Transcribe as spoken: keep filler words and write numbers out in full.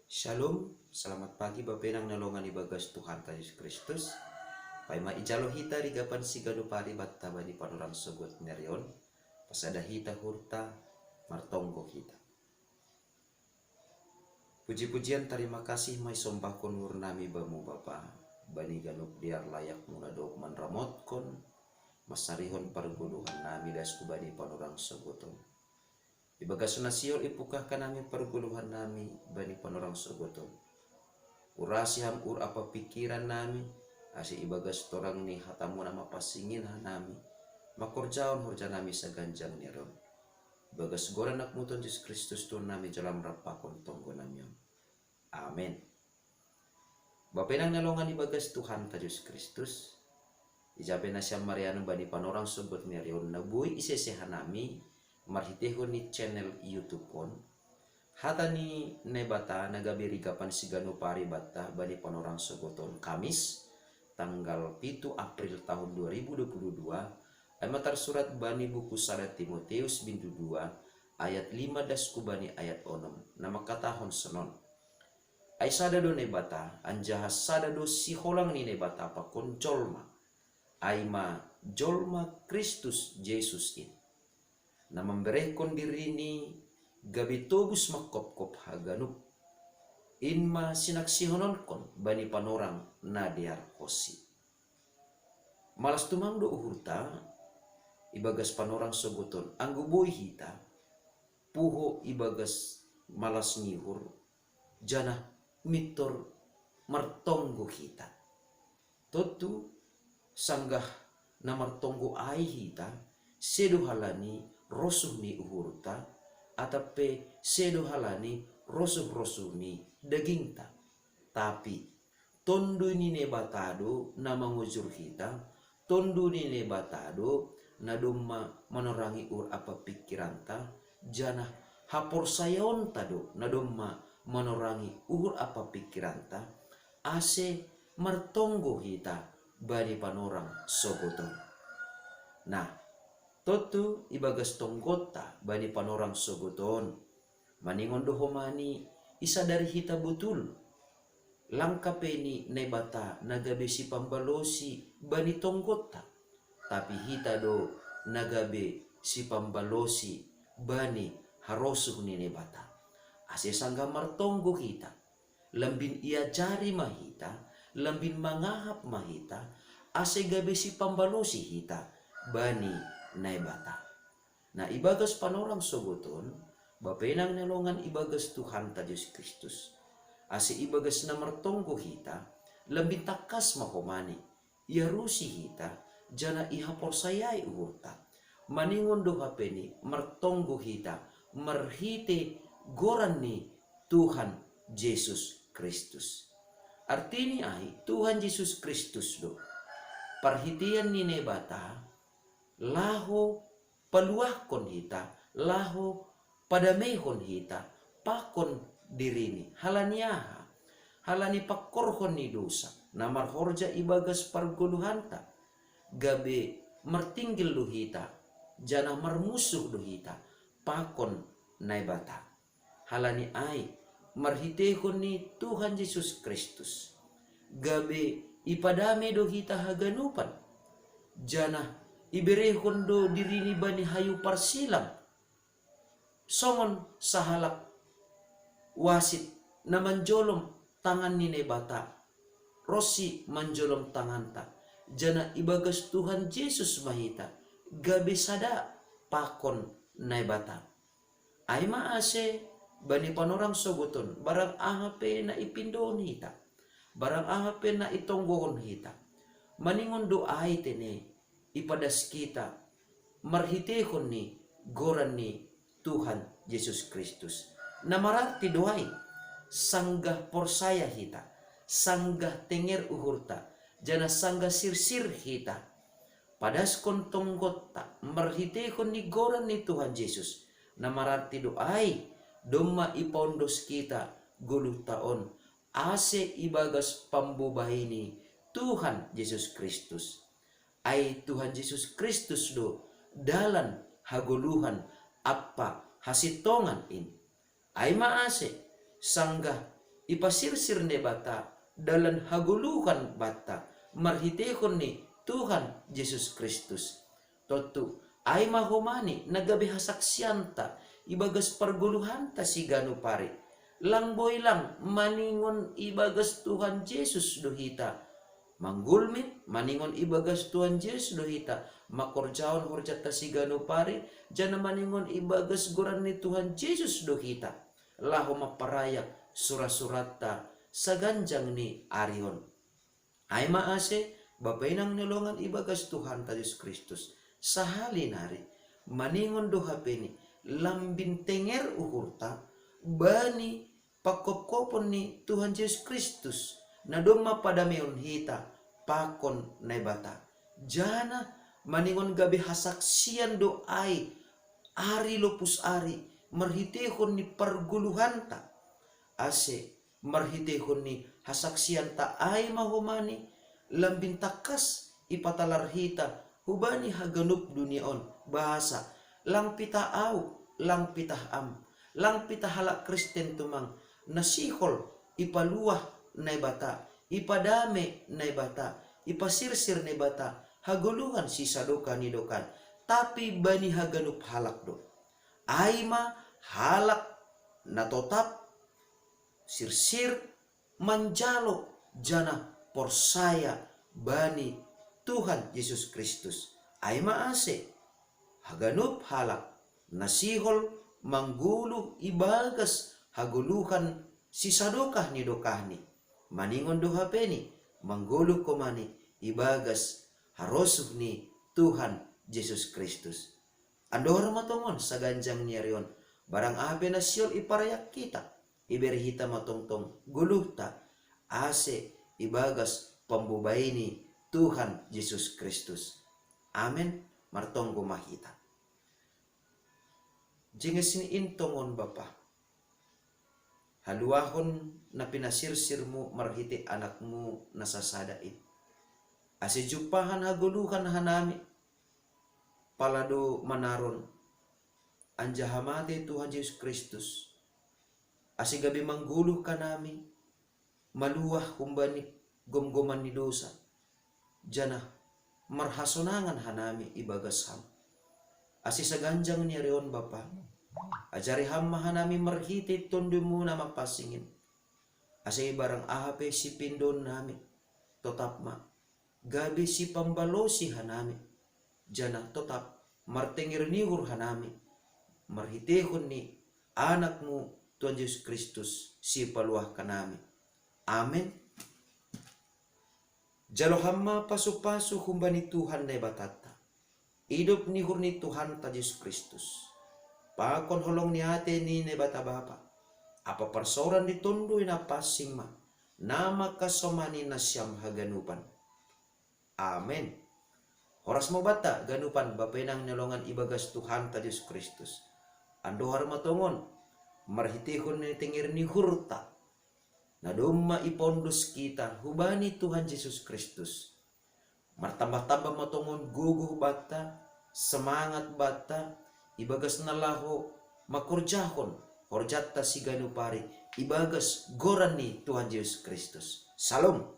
Shalom, selamat pagi bapenang na longan ibagas Tuhanta Jesus Kristus. Paima ijalo hita rigapan siganup ari batta bani panorang sogot ni ari on, pasada hita uhurta, martonggo hita. Puji-pujian tarima kasih ma isombahkon uhurnami Bamu Bapa, bani ganup dear layakMu na dob manramotkon, mansarihon pargoluhannami das hubani panorang sogot on. Ibagas na sihol ipungkahkan hami pargoluhannami bani panorang sogot on. Urasi Ham uhur ampa pingkirannami, ase ibagas torang ni hataMu na mapansingkop hanami, mangkorjahon horjanami saganjang ni ari on. Ibagas goran AnakMu Tuhan Jesus Kristus Tuhannami jalo Ham rap pakon tonggonami on. Amen. Bapenang na longan ibagas Tuhanta Jesus Kristus, ija pe nasiam marianan bani panorang sogot ni ari on na boi isese hanami marhiteihon ni channel YouTube on, hata ni Naibata na gabe rigapan siganup ari batta bani panorang sogot on, Kamis, tanggal pitu April tahun dua ribu dua puluh dua, ai ma tarsurat bani buku sada Timoteus bindu dua ayat lima das hubani ayat onom, na mangkatahon sonon: Ai sada do Naibata, anjaha sada do siholang ni Naibata pakon jolma, ai ma jolma Kristus Jesus in, na mamberehkon dirini gabe tobus mangkopkop haganup. In ma sinaksihononkon bani panorang na dear honsi. Malas tumang do uhurta ibagas panorang sogot on, anggo boi hita puho ibagas malas ni uhur, janah mintor martonggo hita. Tontu, sanggah na martonggo ai hita, sedo halani rosuh ni uhurta, atap pe sedo halani rosuh-rosuh ni dagingta. Tapi Tonduy ni Naibata do na mangujur hita, Tonduy ni Naibata do na domma manorangi uhur ampa pingkiranta, janah haporsayaonta do na domma manorangi uhur ampa pingkiranta, ase martonggo hita bani panorang sogot on. Nah, tontu ibagas tonggonta bani panorang sogot on, maningon do homa ni isadari hita botul. Langka pe ni Naibata na gabe sipambalosi bani tonggonta, tapi hita do na gabe sipambalosi bani harosuh ni Naibata. Ase sanggah martonggo hita, lambin iajari ma hita, lambin mangahap ma hita, ase gabe sipambalosi hita bani Naibata. Nah, ibagas panorang sogot on, bapenang na longan ibagas Tuhanta Jesus Kristus, ase ibagas na martonggo hita, lambin tangkas ma homa ni iarusi hita, janah ihaporsayai uhurta. Maningon do hape ni martonggo hita marhite goran ni Tuhan Jesus Kristus. Artini ai Tuhan Jesus Kristus do parhitean ni Naibata laho paluahkon hita, laho padameihon hita pakon dirini. Halani aha? Halani pangkorhon ni dosa na marhorja ibagas pargoluhanta, gabe martinggil do hita, janah marmunsuh do hita pakon Naibata. Halani ai, marhiteihon ni Tuhan Jesus Kristus, gabe ipadame do hita haganupan, janah iberehon do dirini bani hayu parsilang, songon sahalak wasit na manjolom tangan ni Naibata ronsi manjolom tanganta, janah ibagas Tuhan Jesus ma hita gabe sada pakon Naibata. Ai ma ase bani panorang sogot on, barang aha pe na ipindohon hita, barang aha pe na itonggohon hita, maningon do ai tene ipadas hita marhiteihon ni goran ni Tuhan Jesus Kristus. Na mararti do ai, sanggah porsaya hita, sanggah tenger uhurta, janah sanggah sirsir hita, padaskon tonggonta marhiteihon ni goran ni Tuhan Jesus, na mararti do ai, domma ipaondos hita goluhta on, ase ibagas pambobai ni Tuhan Jesus Kristus. Ai Tuhan Jesus Kristus do dalan, hagoluhan ampa hasintongan in. Ai ma ase, sanggah ipasirsir Naibata dalan hagoluhan banta marhiteihon ni Tuhan Jesus Kristus. Tontu, ai ma homani na gabe hasaksianta ibagas pargoluhanta siganup ari. Lang boi lang maningon ibagas Tuhan Jesus do hita manggulmit, maningon ibagas Tuhan Jesus do hita mangkorjahon horjanta siganup ari, janah maningon ibagas goran ni Tuhan Jesus do hita laho mamparayak sura-suranta saganjang ni ari on. Ai ma ase, Bapa inang ni longan ibagas Tuhanta Jesus Kristus, sahali nari, maningon do hape ni lambin tenger uhurta bani panghophopon ni Tuhan Jesus Kristus, na domma padamehon hita pakon Naibata. Janah maningon gabe hasaksian do ai ari lopus ari marhiteihon ni pargoluhanta, ase marhiteihon ni hasaksianta ai ma homani lambin tangkas ipatalar hita hubani haganup dunia on, bahasa lang pitah ahu, lang pitah am, lang pitah halak Kristen tumang, na sihol ipaluah Naibata, ipadame Naibata, ipasirsir Naibata hagoluhan sisadokah ni dokahni, tapi bani haganup halak do. Ai ma halak na totap sirsir manjalo janah porsaya bani Tuhan Jesus Kristus. Ai ma ase, haganup halak na sihol manggoluh ibagas hagoluhan sisadokah ni dokahni, maningon do hape ni manggoluh homani ibagas harosuh ni Tuhan Jesus Kristus. Andohar ma tongon saganjang ni ari on, barang aha pe na sihol iparayak hita, ibere hita ma tongtong goluhta, ase ibagas pambobai ni Tuhan Jesus Kristus. Amen. Martonggo ma hita. Jenges ni in tongon Bapa, haluahon na pinasirsirmu marhitei Anakmu na sasada in, ase jumpahan hagoluhan hanami, pala do manaron anjaha mate Tuhan Jesus Kristus, ase gabe manggoluh hanami, maluah humbani gomgoman ni dosa, janah marhasonangan hanami ibagas Ham. Ase saganjang ni ari on Bapa, ajari Ham ma hanami marhitei TonduyMu na mapansing in, ase barang aha pe sipindoon nami, totap ma gabe sipambalosi hanami, janah totap martenger ni uhur hanami, marhiteihon ni Anakmu Tuhan Jesus Kristus sipaluah hanami. Amen. Jalo Ham ma pasu-pasu humbani Tuhan Naibatanta, idop ni uhur ni Tuhanta Jesus Kristus, pakon holong ni atei ni Naibata Bapa, ampa parsaoran ni Tonduy Na Pansing ma, na mangkasomani nasiam haganupan. Amen. Horas ma banta ganupan Bapa inang ni longan ibagas Tuhanta Jesus Kristus. Andohar ma tongon, marhiteihon ni tenger ni uhurta, na domma ipaondos hita hubani Tuhan Jesus Kristus, martambah-tambah ma tongon gogoh banta, semangat banta, ibagas na laho mangkorjahon horjanta siganup ari ibagas goran ni Tuhan Jesus Kristus. Salom.